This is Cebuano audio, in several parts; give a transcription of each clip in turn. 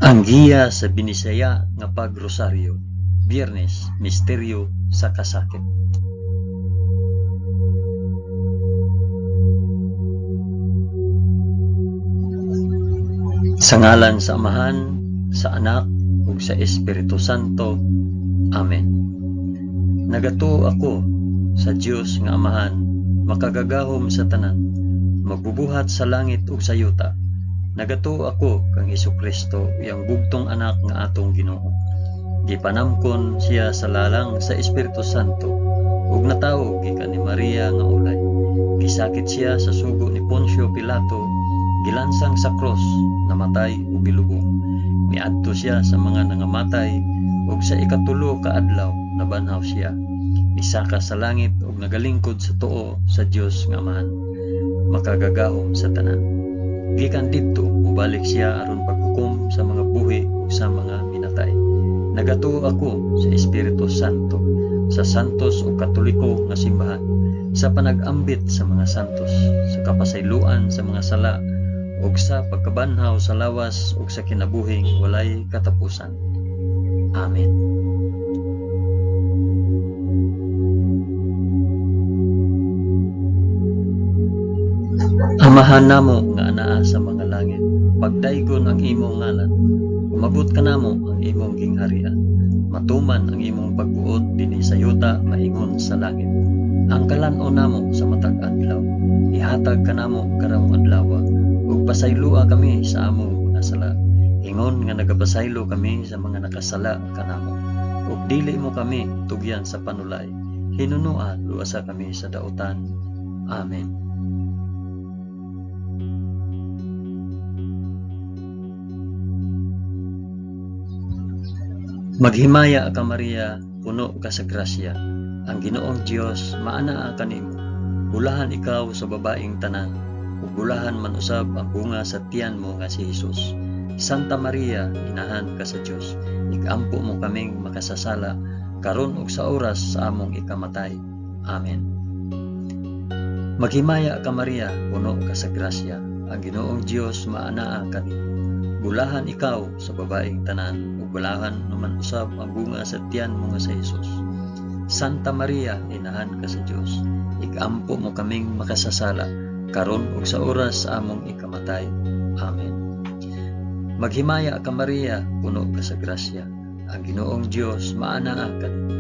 Ang giya sa Binisaya nga Pagrosaryo, Biyernes, Misteryo sa Kasakit. Sa ngalan sa Amahan, sa Anak, ug sa Espiritu Santo. Amen. Nagatuo ako sa Dios nga Amahan, makagagahom sa tanan, magbubuhat sa langit ug sa yuta. Nagatuo ako kang Hesukristo, iyang bugtong anak nga atong Ginoo. Gipanamkon siya sa lalang sa Espiritu Santo ug natawo gikan ni Maria nga ulay. Gisakit siya sa sugo ni Poncio Pilato, gilansang sa krus, namatay ug gilubong. Miadto siya sa mga nangamatay ug sa ikatulo ka adlaw nabanhaw siya. Misaka sa langit ug nagalingkod sa tuo sa Dios nga Amahan, makagagahom sa tanan. Gikan didto mobalik siya aron paghukom sa mga buhi ug sa mga minatay. Nagatuo ako sa Espiritu Santo, sa santos ug katoliko nga simbahan, sa panag-ambit sa mga santos, sa kapasayloan sa mga sala, ug sa pagkabanhaw sa lawas ug sa kinabuhing walay katapusan. Amen. Amahan namo nga anaa sa mga langit, pagdaygon ang imong ngalan, umabot kanamo ang imong gingharian, matuman ang imong pagbuot dinhi sa yuta maingon sa langit. Ang kalan-on namo sa matag adlaw, ihatag kanamo karong adlaw, ug pasayloa kami sa among mga sala, ingon nga nagapasaylo kami sa mga nakasala kanamo. Ug dili mo kami tugyan sa panulay, hinunua luwasa kami sa dautan. Amen. Maghimaya ka Maria, puno ka sa grasya. Ang Ginoong Dios maanaa kanimo. Bulahan ikaw sa babaeng tanan, ug bulahan man usab ang bunga sa tiyan mo nga si Hesus. Santa Maria, inahan ka sa Dios, igampo mo kaming makasasala karon ug sa oras sa among ikamatay. Amen. Maghimaya ka Maria, puno ka sa grasya. Ang Ginoong Dios maanaa kanimo. Bulahan ikaw sa babaeng tanan, ug bulahan naman usab ang bunga sa tiyan mo nga sa Hesus. Santa Maria, inahan ka sa Dios, igampo mo kaming makasasala, karon ug sa oras sa among ikamatay. Amen. Maghimaya ka Maria, puno ka sa grasya. Ang Ginoong Dios maanaa kanimo.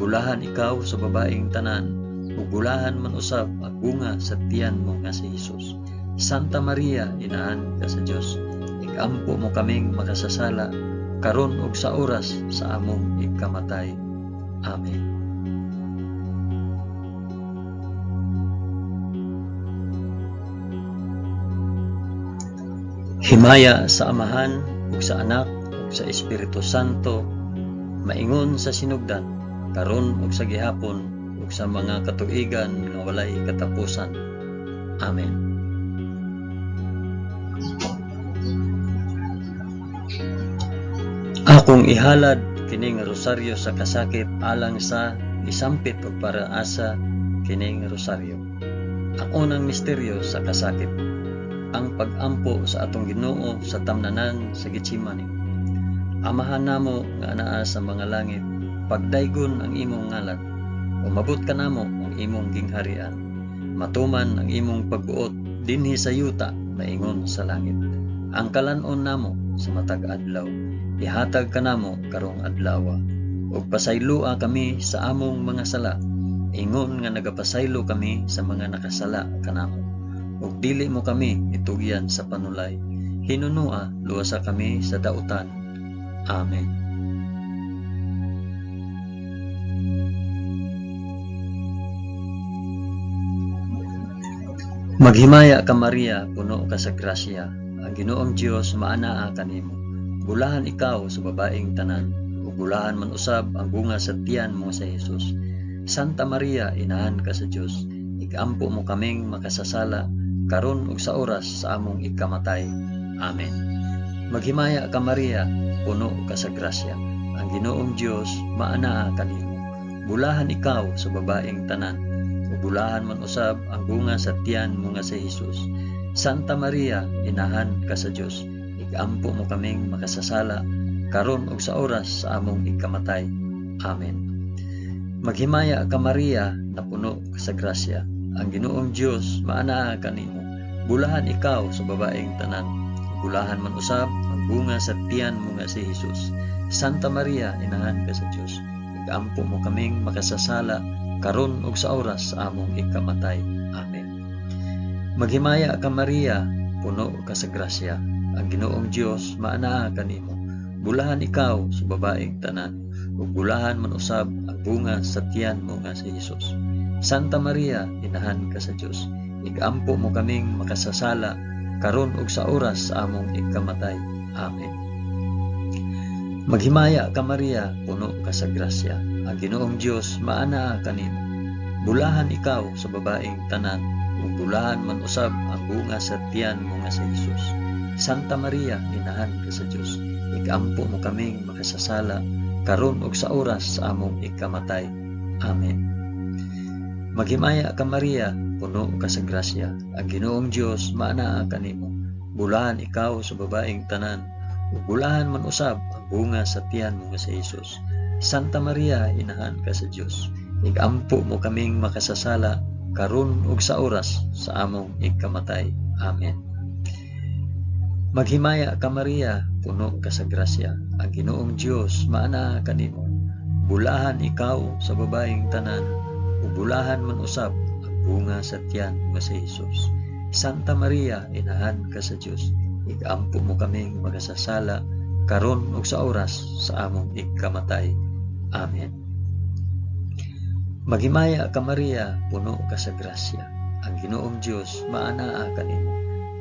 Bulahan ikaw sa babaeng tanan, ug bulahan man usab ang bunga sa tiyan mo nga si Hesus. Santa Maria, inahan ka sa Dios, igampo mo kaming makasasala, karon ug sa oras sa among ikamatay. Amen. Himaya sa Amahan ug sa Anak ug sa Espiritu Santo, maingon sa sinugdan, karon ug sa gihapon ug sa mga katuigan nga walay katapusan. Amen. Akong ihalad kining rosaryo sa kasakit alang sa isampit og para asa kining rosaryo. Ang unang misteryo sa kasakit, ang pag-ampo sa atong Ginoo sa tamnanan sa Getsemani. Amahan namo nga anaa sa mga langit, pagdaygon ang imong ngalan, umabot kanamo ang imong gingharian, matuman ang imong pagbuot dinhi sa yuta maingon sa langit. Ang kalan-on namo sa matag adlaw, ihatag kanamo karong adlaw, ug pasayloa kami sa among mga sala, ingon nga nagapasaylo kami sa mga nakasala kanamo. Ug dili mo kami itugyan sa panulay, hinunua luwasa kami sa dautan. Amen. Maghimaya ka Maria, puno ka sa grasya. Ang Ginoong Dios maanaa kanimo. Bulahan ikaw sa babaeng tanan, ug bulahan man usab ang bunga sa tiyan mo sa Hesus. Santa Maria, inahan ka sa Dios, igampo mo kaming makasasala, karon ug sa oras sa among ikamatay. Amen. Maghimaya ka Maria, puno ka sa grasya. Ang Ginoong Dios maanaa kanimo. Bulahan ikaw sa babaeng tanan, ug bulahan man usab ang bunga sa tiyan mo nga si Hesus. Santa Maria, inahan ka sa Dios, Igampo mo kaming makasasala, karon ug sa oras sa among ikamatay. Amen. Maghimaya ka Maria, napuno ka sa grasya. Ang Ginoong Dios maanaa kanimo. Bulahan ikaw sa babaeng tanan. Bulahan man usab ang bunga sa tiyan mo nga si Hesus. Santa Maria, inahan ka sa Dios. Igampo mo kaming makasasala, karon ug sa oras sa among ikamatay. Amen. Maghimaya ka Maria, puno ka sa grasya. Ang Ginoong Dios maanaa kanimo. Bulahan ikaw sa babaeng tanan, ug bulahan man usab ang bunga sa tiyan mo nga si Hesus. Santa Maria, inahan ka sa Dios. Igampo mo kaming makasasala, karon ug sa oras sa among ikamatay. Amen. Maghimaya ka Maria, puno ka sa grasya. Ang Ginoong Dios maanaa kanimo. Bulahan ikaw sa babaeng tanan, ug bulahan man usab ang bunga sa tiyan mo nga si Hesus. Santa Maria, inahan ka sa Dios. Igampo mo kaming makasasala, karon ug sa oras sa among ikamatay. Amen. Maghimaya ka Maria, puno ka sa grasya. Ang Ginoong Dios maanaa kanimo. Bulahan ikaw sa babaeng tanan, ug bulahan man usab ang bunga sa tiyan mo nga si Hesus. Santa Maria, inahan ka sa Dios. Igampo mo kaming makasasala, karon ug sa oras sa among ikamatay. Amen. Maghimaya ka Maria, puno ka sa grasya. Ang Ginoong Dios maanaa kanimo. Bulahan ikaw sa babaeng tanan, ug bulahan man usab ang bunga sa tiyan mo si Hesus. Santa Maria, inahan ka sa Dios. Igampo mo kaming makasasala, karon ug sa oras sa among ikamatay. Amen. Maghimaya ka Maria, puno ka sa grasya. Ang Ginoong Dios maanaa kanimo.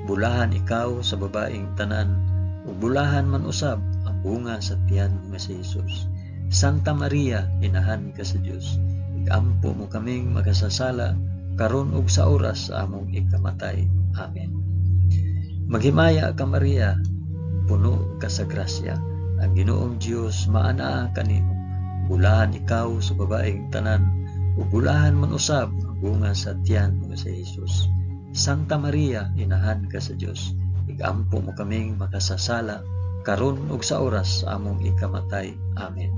Bulahan ikaw sa babaeng tanan, ug bulahan man usab ang bunga sa tiyan mo nga si Hesus. Santa Maria, inahan ka sa Dios. Igampo mo kaming makasasala, karon ug sa oras sa among ikamatay. Amen. Maghimaya ka Maria, puno ka sa grasya. Ang Ginoong Dios maanaa kanimo. Bulahan ikaw sa babaeng tanan, ug bulahan man usab ang bunga sa tiyan mo nga si Hesus. Santa Maria, inahan ka sa Dios. Igampo mo kaming makasasala, karon ug sa oras sa among ikamatay. Amen.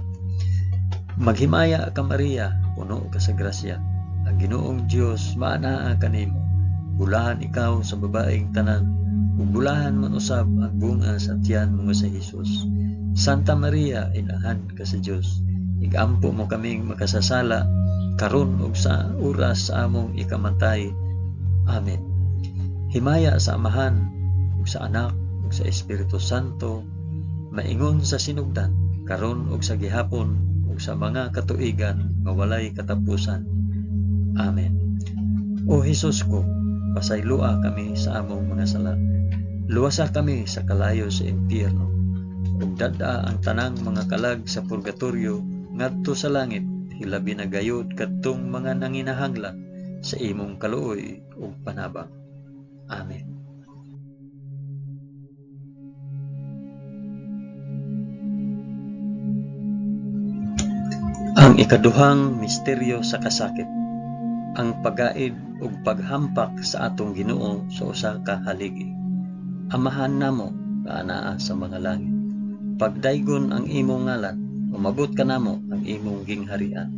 Maghimaya ka Maria, puno ka sa grasya. Ang Ginoong Dios maanaa kanimo. Bulahan ikaw sa babaeng tanan, ug bulahan man usab ang bunga sa tiyan mo nga si Hesus. Santa Maria, inahan ka sa Dios. Igampo mo kaming makasasala, karon ug sa oras sa among ikamatay. Amen. Himaya sa Amahan, ug sa Anak, ug sa Espiritu Santo, maingon sa sinugdan, karon ug sa gihapon, ug sa mga katuigan nga walay katapusan. Amen. O Hesus ko, pasayloa kami sa among mga sala. Luwasa kami sa kalayo sa impyerno, ug dad-a ang tanang mga kalag sa purgatorio ngadto sa langit, hilabi na gayod kadtong mga nanginahanglan sa imong kaluoy ug panabang. Amen. Ang ikaduhang misteryo sa kasakit, ang pagaid ug paghampak sa atong Ginoo sa usa ka haligi. Amahan namo nga anaa sa mga langit. Pagdaygon ang imong ngalan, umabot kanamo ang imong gingharian.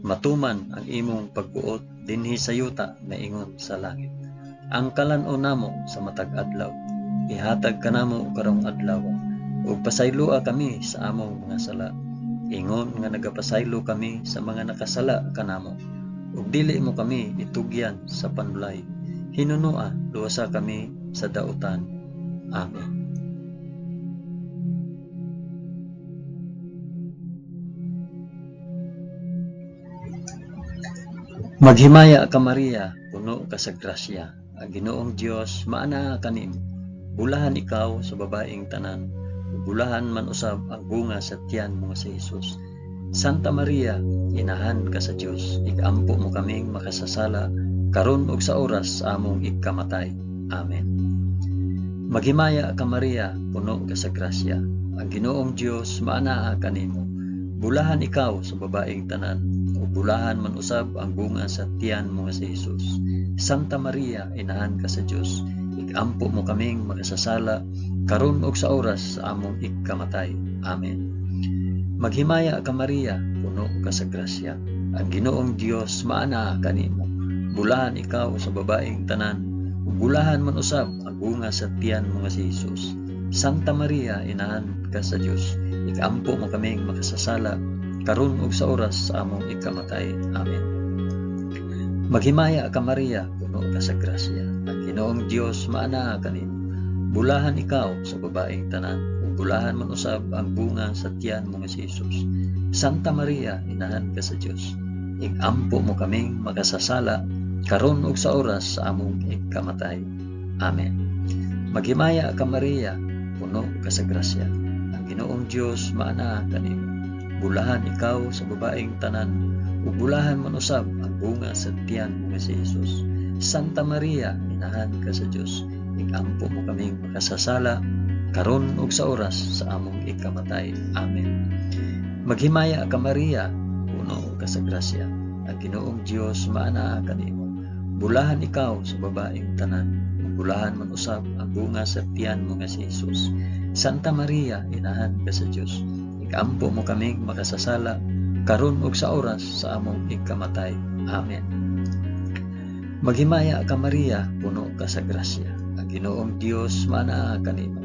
Matuman ang imong pagbuot dinhi sa yuta maingon sa langit. Ang kalan-on namo sa matag adlaw, ihatag kanamo karong adlaw, ug pasayloa kami sa among mga sala, ingon nga nagapasaylo kami sa mga nakasala kanamo. Ug dili mo kami itugyan sa panulay, hinunoa luwasa kami sa dautan. Amen. Maghimaya ka Maria, puno ka sa grasya. Ang Ginoong Dios maanaa kanimo. Bulahan ikaw sa babaeng tanan, ug bulahan man usab ang bunga sa tiyan mo nga si Hesus. Santa Maria, inahan ka sa Dios, igampo mo kaming makasasala, karon ug sa oras sa among ikamatay. Amen. Maghimaya ka Maria, puno ka sa grasya. Ang Ginoong Dios maanaa kanimo. Bulahan ikaw sa babaeng tanan, ug bulahan man usab ang bunga sa tiyan mo nga si Hesus. Santa Maria, inahan ka sa Dios, igampo mo kaming makasasala, karon ug sa oras sa among ikamatay. Amen. Maghimaya ka Maria, puno ka sa grasya. Ang Ginoong Dios maanaa kanimo. Bulahan ikaw sa babaeng tanan, ug bulahan man usab ang bunga sa tiyan mo nga si Jesus. Santa Maria, inahan ka sa Dios, ikampo mo kaming makasasala, karon ug sa oras sa among ikamatay. Amen. Maghimaya ka Maria, puno ka sa grasya. Ang Ginoong Dios maanaa kanimo. Bulahan ikaw sa babaeng tanan, ug bulahan man usab ang bunga sa tiyan mo nga si Jesus. Santa Maria, inahan ka sa Dios, ikampo mo kaming makasasala, karon ug sa oras sa among ikamatay. Amen. Maghimaya ka Maria, puno ka sa grasya. Ang Ginoong Dios maanaa kanimo. Bulahan ikaw sa babaeng tanan, ug bulahan man usab ang bunga sa tiyan mo nga si Jesus. Santa Maria, inahan ka sa Dios, ikampo mo kaming makasasala, karon ug sa oras sa among ikamatay. Amen. Maghimaya ka Maria, puno ka sa grasya. Ang Ginoong Dios maanaa kanimo. Bulahan ikaw sa babaeng tanan, ug bulahan man usab ang bunga sa tiyan mo nga si Jesus. Santa Maria, inahan ka sa Dios, ikampo mo kaming makasasala, karon ug sa oras sa among ikamatay. Amen. Maghimaya ka Maria, puno ka sa grasya. Ang Ginoong Dios maanaa kanimo.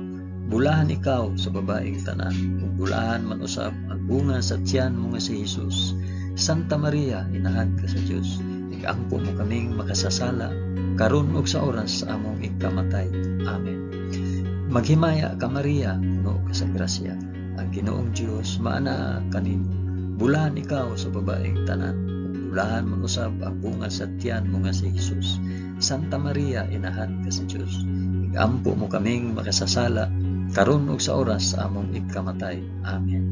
Bulahan ikaw sa babaeng tanan, ug bulahan man usab ang bunga sa tiyan mo nga si Jesus. Santa Maria, inahan ka sa Dios, ikampo mo kaming makasasala, karon ug sa oras sa among ikamatay. Amen. Maghimaya ka Maria, puno ka sa grasya. Ang Ginoong Dios maanaa kanimo. Bulahan ikaw sa babaeng tanan, ug bulahan man usab ang bunga sa tiyan mo nga si Jesus. Santa Maria, inahan ka sa Dios, ikampo mo kaming makasasala, karon ug sa oras sa among ikamatay. Amen.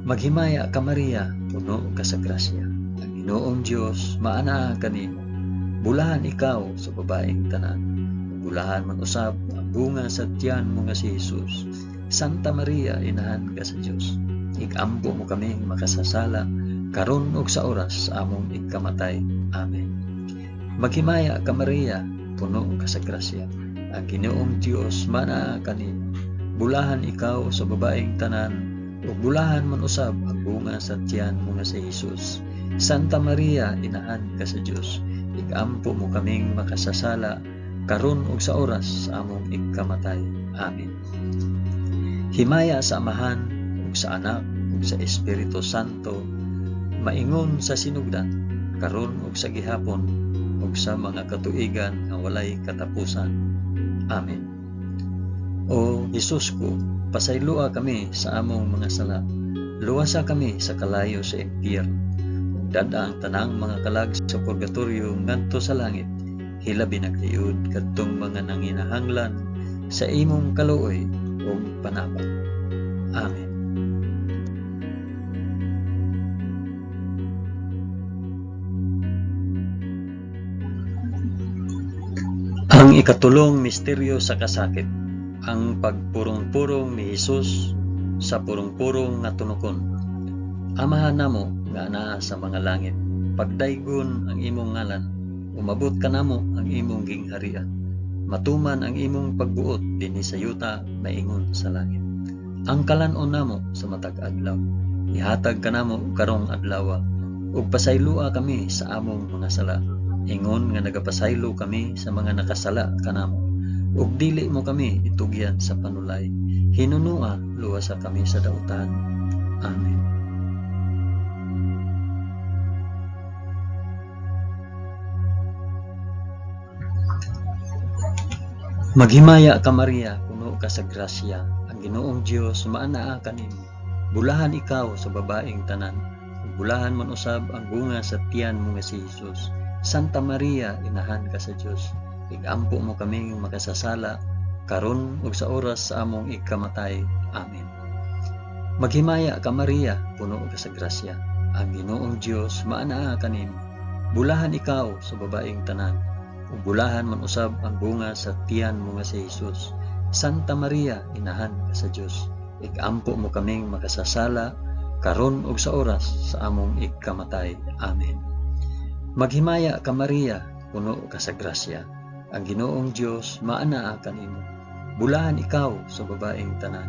Maghimaya ka Maria, puno ka sa grasya. Ang Ginoong Dios maanaa kanimo. Bulahan ikaw sa babaeng tanan, ug bulahan man usab ang bunga sa tiyan mo nga si Jesus. Santa Maria, inahan ka sa Dios, ikampo mo kaming makasasala, karon ug sa oras sa among ikamatay. Amen. Maghimaya ka Maria, puno ka sa grasya. Ang Ginoong Dios maanaa kanimo. Bulahan ikaw sa babaeng tanan, ug bulahan man usab ang bunga sa tiyan mo nga si Jesus. Santa Maria, inahan ka sa Dios, ikampo mo kaming makasasala, karon ug sa oras sa among ikamatay. Amen. Himaya sa Amahan ug sa Anak ug sa Espiritu Santo, maingon sa sinugdan, karon ug sa gihapon, ug sa mga katuigan nga walay katapusan. Amen. O Hesus ko, pasayloa kami sa among mga sala. Luwasa kami sa kalayo sa impyerno. Ug dad-a ang tanang mga kalag sa purgatorio ngadto sa langit. Hilabi na gayud kadtong mga nanginahanglan sa imong kaluoy ug panabang. Amen. Ang ikatulong misteryo sa kasakit, ang pagpurong-purong ni Hesus sa purong-purong nga tunokon. Amahan namo nga anaa sa mga langit, pagdaygon ang imong ngalan, umabot kanamo ang imong gingharian. Matuman ang imong pagbuot dinhi sa yuta maingon sa langit. Ang kalan-on namo sa matag adlaw, ihatag kanamo karong adlawa, ug pasayloa kami sa among mga sala, ingon nga nagapasaylo kami sa mga nakasala kanamo. Ug dili mo kami itugyan sa panulay, hinunua luwasa kami sa dautan. Amen. Maghimaya ka Maria, puno ka sa grasya, ang Ginoong Dios maanaa kanimo. Bulahan ikaw sa babaeng tanan, ug bulahan man usab ang bunga sa tiyan mo nga si Jesus. Santa Maria, inahan ka sa Dios, igampo mo kaming makasasala, karon ug sa oras sa among ikamatay. Amen. Maghimaya ka Maria, puno ka sa grasya, ang Ginoong Dios maanaa kanimo. Bulahan ikaw sa babaeng tanan, ug bulahan man usab ang bunga sa tiyan mo nga si Jesus. Santa Maria, inahan ka sa Dios, igampo mo kaming makasasala, karon ug sa oras sa among ikamatay. Amen. Maghimaya ka Maria, puno ka sa grasya, ang Ginoong Dios maanaa kanimo. Bulahan ikaw sa babaeng tanan,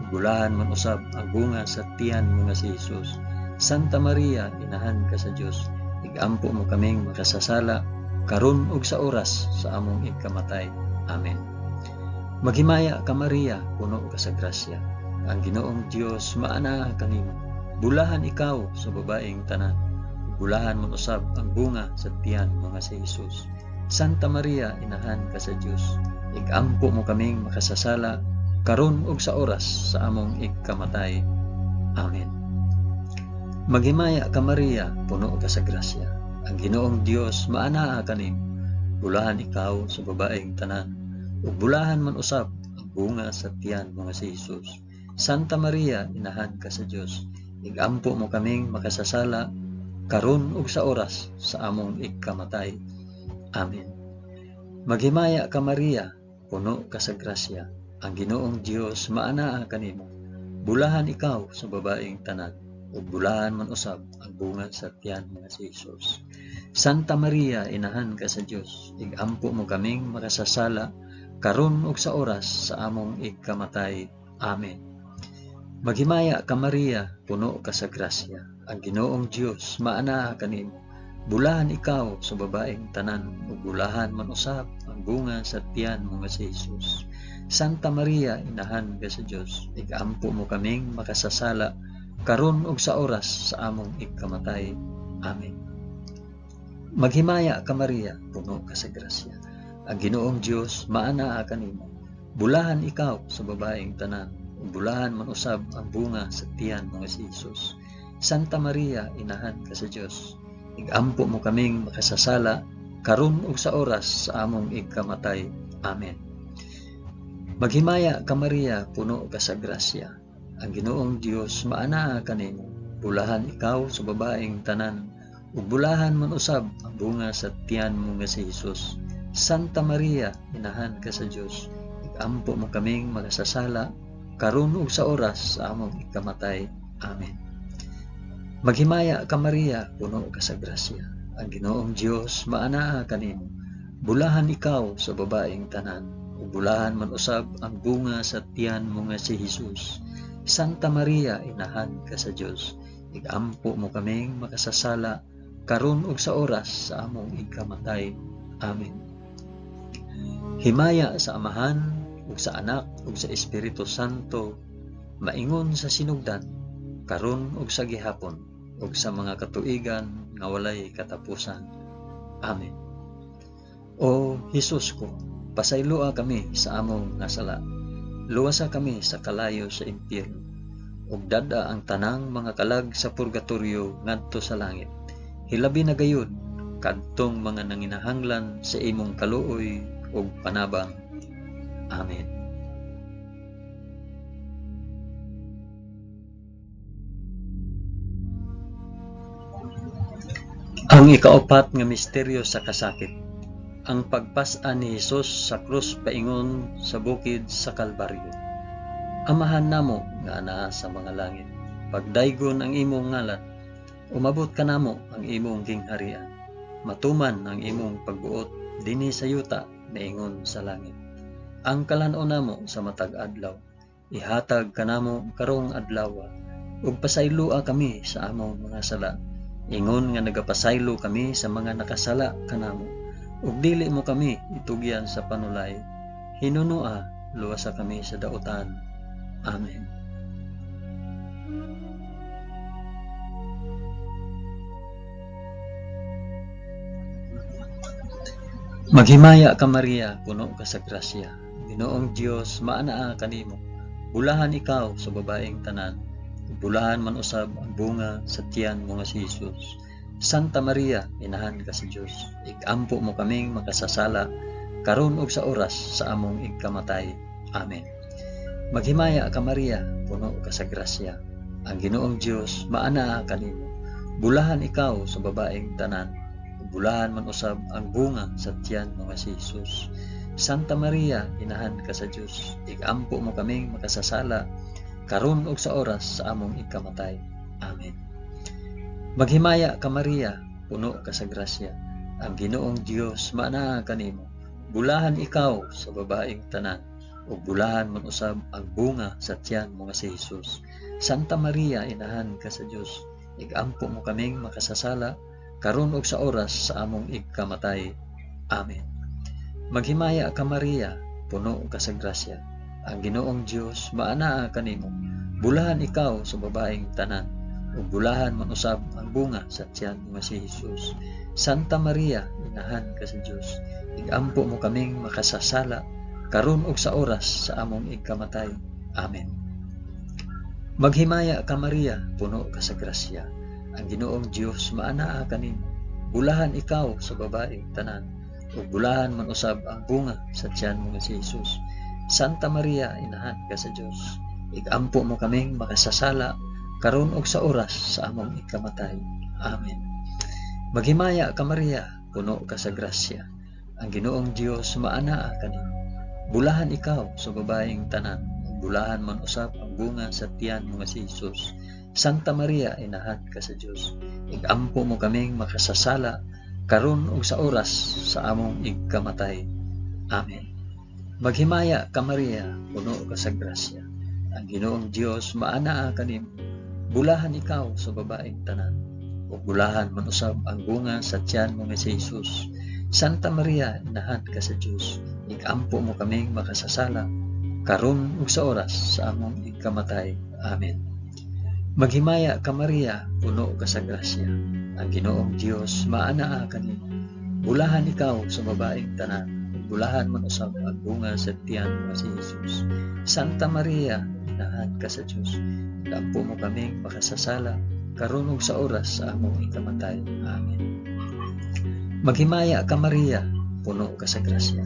ug bulahan man usab ang bunga sa tiyan mo nga si Hesus. Santa Maria, inahan ka sa Dios, igampo mo kaming makasasala, karon ug sa oras sa among ikamatay. Amen. Maghimaya ka Maria, puno ka sa grasya. Ang Ginoong Dios maanaa kanimo. Bulahan ikaw sa babaeng tanan, ug bulahan man usab ang bunga sa tiyan mo nga si Hesus. Santa Maria, inahan ka sa Dios, igampo mo kaming makasasala, karon ug sa oras sa among ikamatay. Amen. Maghimaya ka Maria, puno ka sa grasya. Ang Ginoong Dios maanaa kanimo. Bulahan ikaw sa babaeng tanan, ug bulahan man usab ang bunga sa tiyan mo nga si Hesus. Santa Maria, inahan ka sa Dios, igampo mo kaming makasasala, karon ug sa oras sa among ikamatay. Amen. Maghimaya ka Maria, puno ka sa grasya. Ang Ginoong Dios maanaa kanimo. Bulahan ikaw sa babaeng tanan, ug bulahan man usab ang bunga sa tiyan mo nga si Hesus. Santa Maria, inahan ka sa Dios, igampo mo kaming makasasala, karon ug sa oras sa among ikamatay. Amen. Maghimaya ka Maria, puno ka sa grasya. Ang Ginoong Dios maanaa kanimo. Bulahan ikaw sa babaeng tanan, ug bulahan man usab ang bunga sa tiyan mo nga si Hesus. Santa Maria, inahan ka sa Dios, igampo mo kaming makasasala, karon ug sa oras sa among ikamatay. Amen. Maghimaya ka Maria, puno ka sa grasya. Ang Ginoong Dios maanaa kanimo. Bulahan ikaw sa babaeng tanan, ug bulahan man usab ang bunga sa tiyan mo nga si Hesus. Santa Maria, inahan ka sa Dios, igampo mo kaming makasasala, karon ug sa oras sa among ikamatay. Amen. Maghimaya ka Maria, puno ka sa grasya. Ang Ginoong Dios maanaa kanimo. Bulahan ikaw sa babaeng tanan, ug bulahan man usab ang bunga sa tiyan mo nga si Hesus. Santa Maria, inahan ka sa Dios, igampo mo kaming makasasala, karon ug sa oras sa among ikamatay. Amen. Maghimaya ka Maria, puno ka sa grasya. Ang Ginoong Dios maanaa kanimo. Bulahan ikaw sa babaeng tanan, ug bulahan man usab ang bunga sa tiyan mo nga si Hesus. Santa Maria, inahan ka sa Dios, igampo mo kaming makasasala, karon ug sa oras sa among ikamatay. Amen. Himaya sa Amahan ug sa Anak ug sa Espiritu Santo, maingon sa sinugdan, karon ug sa gihapon, ug sa mga katuigan nga walay katapusan. Amen. O Hesus ko, pasayloa kami sa among nga sala. Luwasa kami sa kalayo sa impyerno, ug dad-a ang tanang mga kalag sa purgatorio ngadto sa langit. Hilabi na gayud kadtong mga nanginahanglan sa imong kaluoy ug panabang. Amen. Ang ikaapat nga misteryo sa kasakit, ang pagpas-an ni Hesus sa krus paingon sa bukid sa Kalbaryo. Amahan namo nga anaa sa mga langit, pagdaygon ang imong ngalan, umabot kanamo ang imong gingharian, matuman ang imong pagbuot dinhi sa yuta niingon sa langit. Ang kalan-on namo sa matag adlaw, ihatag kanamo karong adlaw, ug pasayloa kami sa among mga sala, ingon nga nagapasaylo kami sa mga nakasala kanamo, ug dili mo kami itugyan sa panulay, hinunoa luwasa kami sa dautan. Amen. Maghimaya ka Maria, puno ka sa grasya. Ginoong Dios maanaa kanimo. Bulahan ikaw sa babaeng tanan, bulahan man usab ang bunga sa tiyan mo nga si Hesus. Santa Maria, inahan ka sa Dios, igampo mo kaming makasasala, karon ug sa oras sa among ikamatay. Amen. Maghimaya ka Maria, puno ka sa grasya. Ang Ginoong Dios maanaa kanimo. Bulahan ikaw sa babaeng tanan, bulahan man usab ang bunga sa tiyan mo nga si Hesus. Santa Maria, inahan ka sa Dios, igampo mo kaming makasasala, karon ug sa oras sa among ikamatay. Amen. Maghimaya ka Maria, puno ka sa grasya. Ang Ginoong Dios maanaa kanimo. Bulahan ikaw sa babaeng tanan, ug bulahan man usab ang bunga sa tiyan mo nga si Jesus. Santa Maria, inahan ka sa Dios, igampo mo kaming makasasala karon ug sa oras sa among igkamatay. Amen. Maghimaya ka Maria, puno ka sa grasya. Ang Ginoong Dios maanaa kanimo. Bulahan ikaw sa babaeng tanan, ug bulahan man usab ang bunga sa tiyan mo nga si Jesus. Santa Maria, inahan ka sa Dios, igampo mo kaming makasasala karon ug sa oras sa among igkamatay. Amen. Maghimaya ka Maria, puno ka sa grasya. Ang Ginoong Dios maanaa kanimo. Bulahan ikaw sa babaeng tanan, ug bulahan man usab ang bunga sa tiyan mo nga si Jesus. Santa Maria, inahan ka sa Dios, igampo mo kaming makasasala karon ug sa oras sa among ikamatay. Amen. Maghimaya ka Maria, puno ka sa grasya. Ang Ginoong Dios maanaa kanimo. Bulahan ikaw sa babaeng tanan, ug bulahan man usab ang bunga sa tiyan mo nga si Jesus. Santa Maria, inahan ka sa Dios, igampo mo kaming makasasala karon ug sa oras sa among igkamatay. Amen. Maghimaya ka Maria, puno ka sa grasya. Ang Ginoong Dios maanaa kanimo. Bulahan ikaw sa babaeng tanan, ug bulahan man usab ang bunga sa tiyan mo nga si Jesus. Santa Maria, inahan ka sa Dios, igampo mo kaming makasasala karon ug sa oras sa among igkamatay. Amen. Maghimaya ka Maria, puno ka sa grasya. Ang Ginoong Dios maanaa kanimo. Bulahan ikaw sa babaeng tanan, ug bulahan man usab ang bunga sa tiyan mo nga si Jesus. Santa Maria, inahan ka sa Dios, igampo mo kaming makasasala karon ug sa oras sa among ikamatay. Amen. Maghimaya ka Maria, puno ka sa grasya.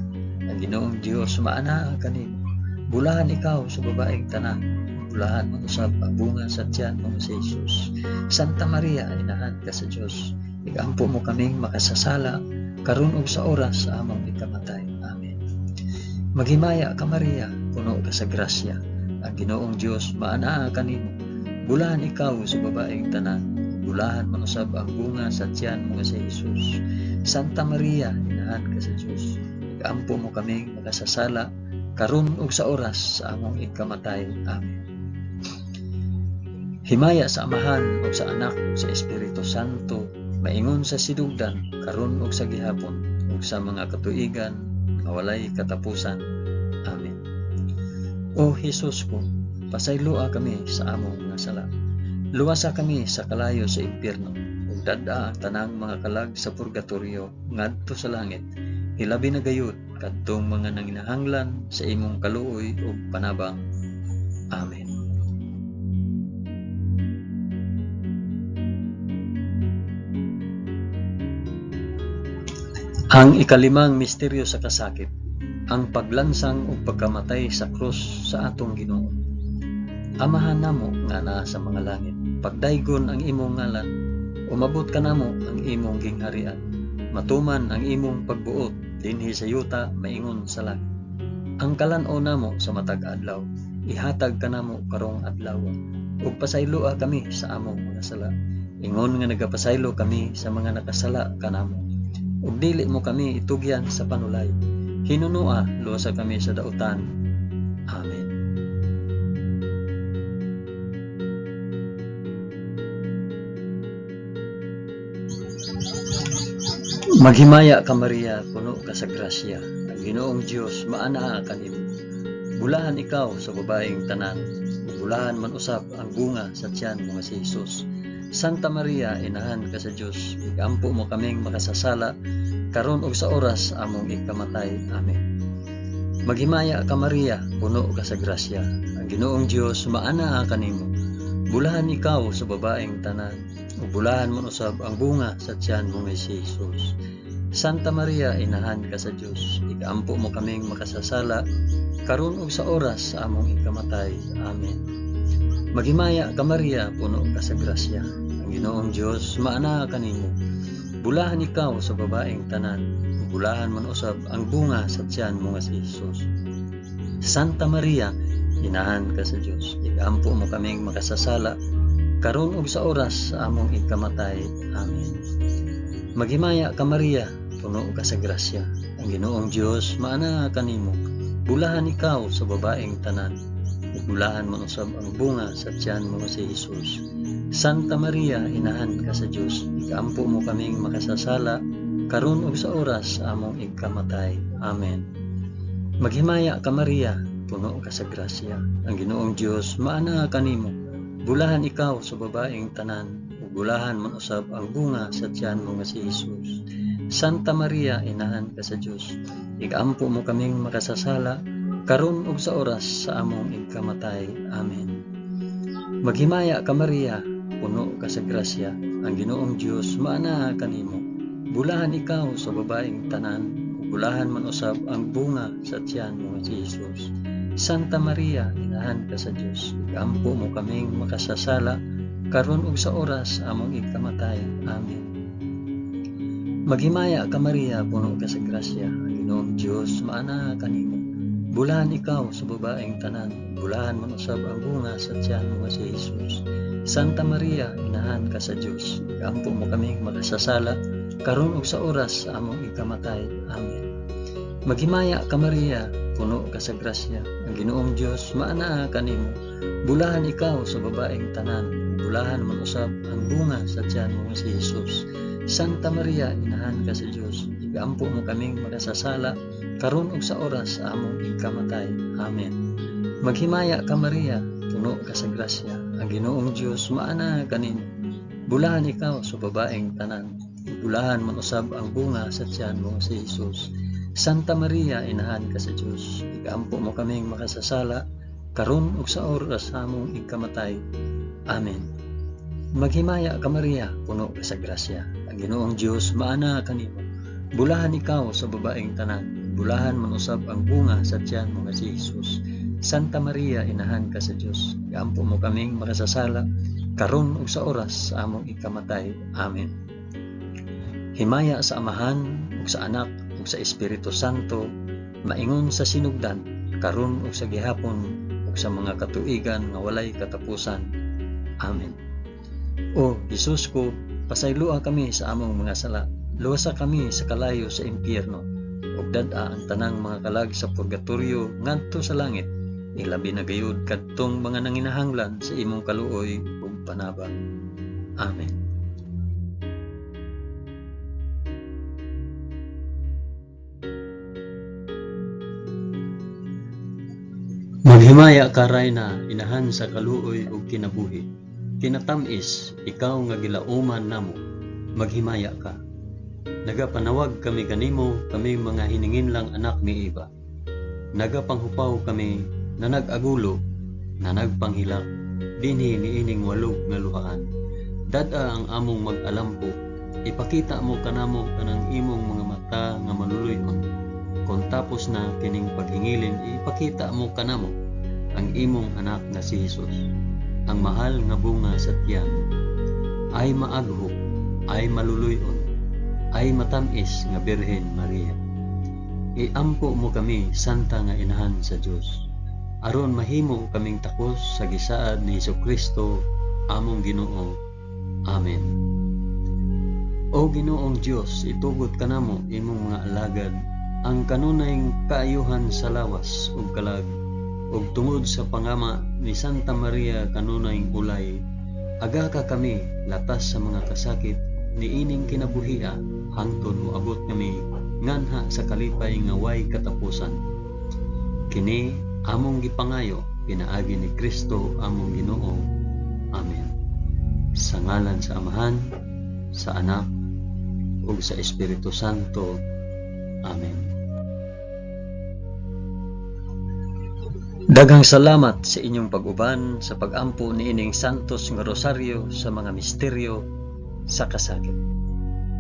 Ang Ginoong Dios maanaa kanimo. Bulahan ikaw sa babaeng tanan, ug bulahan man usab ang bunga sa tiyan mo nga si Jesus. Santa Maria, inahan ka sa Dios, igampo mo kaming makasasala karon ug sa oras sa among ikamatay. Amen. Maghimaya ka Maria, puno ka sa grasya. Ang Ginoong Dios maanaa kanimo. Bulahan ikaw sa babaeng tanan, ug bulahan man usab ang bunga sa tiyan mo nga si Jesus. Santa Maria, inahan ka sa Dios, igampo mo kaming makasasala karon ug sa oras sa among ikamatay. Amen. Himaya sa Amahan ug sa Anak ug sa Espiritu Santo, maingon sa sinugdan, karon ug sa gihapon, ug sa mga katuigan nga walay katapusan. Amen. O Hesus ko, pasayloa kami sa among mga sala. Luwasa kami sa kalayo sa impyerno, ug dad-a ang tanang mga kalag sa purgatorio ngadto sa langit. Hilabi na gayud kadtong mga nanginahanglan sa imong kaluoy ug panabang. Amen. Ang ikalimang misteryo sa kasakit, ang paglansang ug pagkamatay sa krus sa atong Ginoo. Amahan namo nga naa sa mga langit, pagdaygon ang imong ngalan, umabot kanamo ang imong gingharian, matuman ang imong pagbuot dinhi sa yuta maingon sa langit. Ang kalan-on namo sa matag adlaw, ihatag kanamo karong adlaw, ug pasayloa kami sa among mga sala, ingon nga nagapasaylo kami sa mga nakasala kanamo. Ug dili mo kami itugyan sa panulay, hinunoa luwasa kami sa dautan. Amen. Maghimaya ka Maria, puno ka sa grasya. Ang Ginoong Dios maanaa kanimo. Bulahan ikaw sa babaeng tanan, ug bulahan man usab ang bunga sa tiyan mo nga si Jesus. Santa Maria, inahan ka sa Dios, igampo mo kaming makasasala karon ug sa oras among ikamatay. Amen. Maghimaya ka Maria, puno ka sa grasya. Ang Ginoong Dios maanaa kanimo. Bulahan ikaw sa babaeng tanan, ug bulahan man usab ang bunga sa tiyan mo nga si Jesus. Santa Maria, inahan ka sa Dios, igampo mo kaming makasasala karon ug sa oras sa among ikamatay. Amen. Maghimaya ka Maria, puno ka sa grasya. Ang Ginoong Dios maanaa kanimo. Bulahan ikaw sa babaeng tanan, ug bulahan man usab ang bunga sa tiyan mo nga si Jesus. Santa Maria, inahan ka sa Dios, igampo mo kaming makasasala karon ug sa oras sa among ikamatay. Amen. Maghimaya ka Maria, puno ka sa grasya. Ang Ginoong Dios maanaa kanimo. Bulahan ikaw sa babaeng tanan, ug bulahan man usab ang bunga sa tiyan mo nga si Hesus. Santa Maria, inahan ka sa Dios, igaampo mo kaming makasasala, karon ug sa oras sa among igkamatay. Amen. Maghimaya ka Maria, puno ka sa grasya. Ang Ginoong Dios maanaa kanimo. Bulahan ikaw sa babaeng tanan, ug bulahan man usab ang bunga sa tiyan mo nga si Hesus. Santa Maria, inahan ka sa Dios, igampo mo kaming makasasala, karon ug sa oras sa among igkamatay. Amen. Maghimaya ka Maria, puno ka sa grasya. Ang Ginoong Dios maanaa kanimo. Bulahan ikaw sa babaeng tanan, ug bulahan man usab ang bunga sa tiyan mo nga si Hesus. Santa Maria, inahan ka sa Dios, igampo mo kaming makasasala, karon ug sa oras sa among igkamatay. Amen. Maghimaya ka Maria, puno ka sa grasya. Ang Ginoong Dios maanaa kanimo. Bulahan ikaw sa babaeng tanan, bulahan man usab ang bunga sa tiyan mo nga si Hesus. Santa Maria, inahan ka sa Dios, igampo mo kaming makasasala, karon ug sa oras sa among ikamatay. Amen. Maghimaya ka Maria, puno ka sa grasya. Ang Ginoong Dios maanaa kanimo. Bulahan ikaw sa babaeng tanan, bulahan man usab ang bunga sa tiyan mo nga si Hesus. Santa Maria, inahan ka sa Dios, igampo mo kaming makasasala, karon ug sa oras sa among ikamatay. Amen. Maghimaya ka Maria, puno ka sa grasya. Ang Ginoong Dios maanaa kanimo. Bulahan ikaw sa babaeng tanan, bulahan man usab ang bunga sa tiyan mo si Hesus. Santa Maria, inahan ka sa Dios, igampo mo kaming makasasala, karon ug sa oras sa among ikamatay. Amen. Maghimaya ka Maria, puno ka sa grasya. Ang Ginoong Dios maanaa kanimo. Bulahan ikaw sa babaeng tanan, bulahan man usab ang bunga sa tiyan mo nga si Hesus. Santa Maria, inahan ka sa Dios, igampo mo kaming makasasala, karon ug sa oras sa among ikamatay. Amen. Himaya sa Amahan ug sa Anak ug sa Espiritu Santo, maingon sa sinugdan, karon ug sa gihapon ug sa mga katuigan nga walay katapusan. Amen. O Hesus ko, pasayloa kami sa among mga sala, luwasa kami sa kalayo sa impyerno, ug dad-a ang tanang mga kalag sa purgatorio ngadto sa langit, ilabi na gayud kadtong mga nanginahanglan sa imong kaluoy ug panabang. Amen. Maghimaya ka Rayna, inahan sa kaluoy ug kinabuhi. Kinatamis, ikaw nga gilauman namo, maghimaya ka. Nagapanawag kami kanimo, kami mga hininginlang anak ni Eva. Nagapanghupaw kami na nag-agulo, na nagpanghilak, dinhi niining walog nga luhaan. Dad-a ang among mag-alampo, ipakita mo kanamo kanang imong mga mata nga maluluy-on. Kon tapos na kining paghingilin, ipakita mo kanamo ang imong anak nga si Hesus, ang mahal nga bunga sa tiyan. Ay maagho, ay maluluy-on, ay matamis nga Birhen Maria. Iampo mo kami, Santa nga Inahan sa Dios, aron mahimo kaming takos sa gisaad ni Hesukristo among Ginoo. Amen. O Ginoong Dios, itugot kanamo imong mga alagad ang kanunay kaayuhan sa lawas ug kalag, ug tungod sa pangama ni Santa Maria kanunay ulay, agaka kami latas sa mga kasakit niining kinabuhia hangtod moabot kami nganha sa kalipay nga way katapusan. Kini among gipangayo pinaagi ni Kristo among Ginoo. Amen. Sa ngalan sa Amahan, sa Anak, ug sa Espiritu Santo. Amen. Daghang salamat sa inyong pag-uban sa pag-ampo niining Santos nga Rosaryo sa mga misteryo sa kasakit.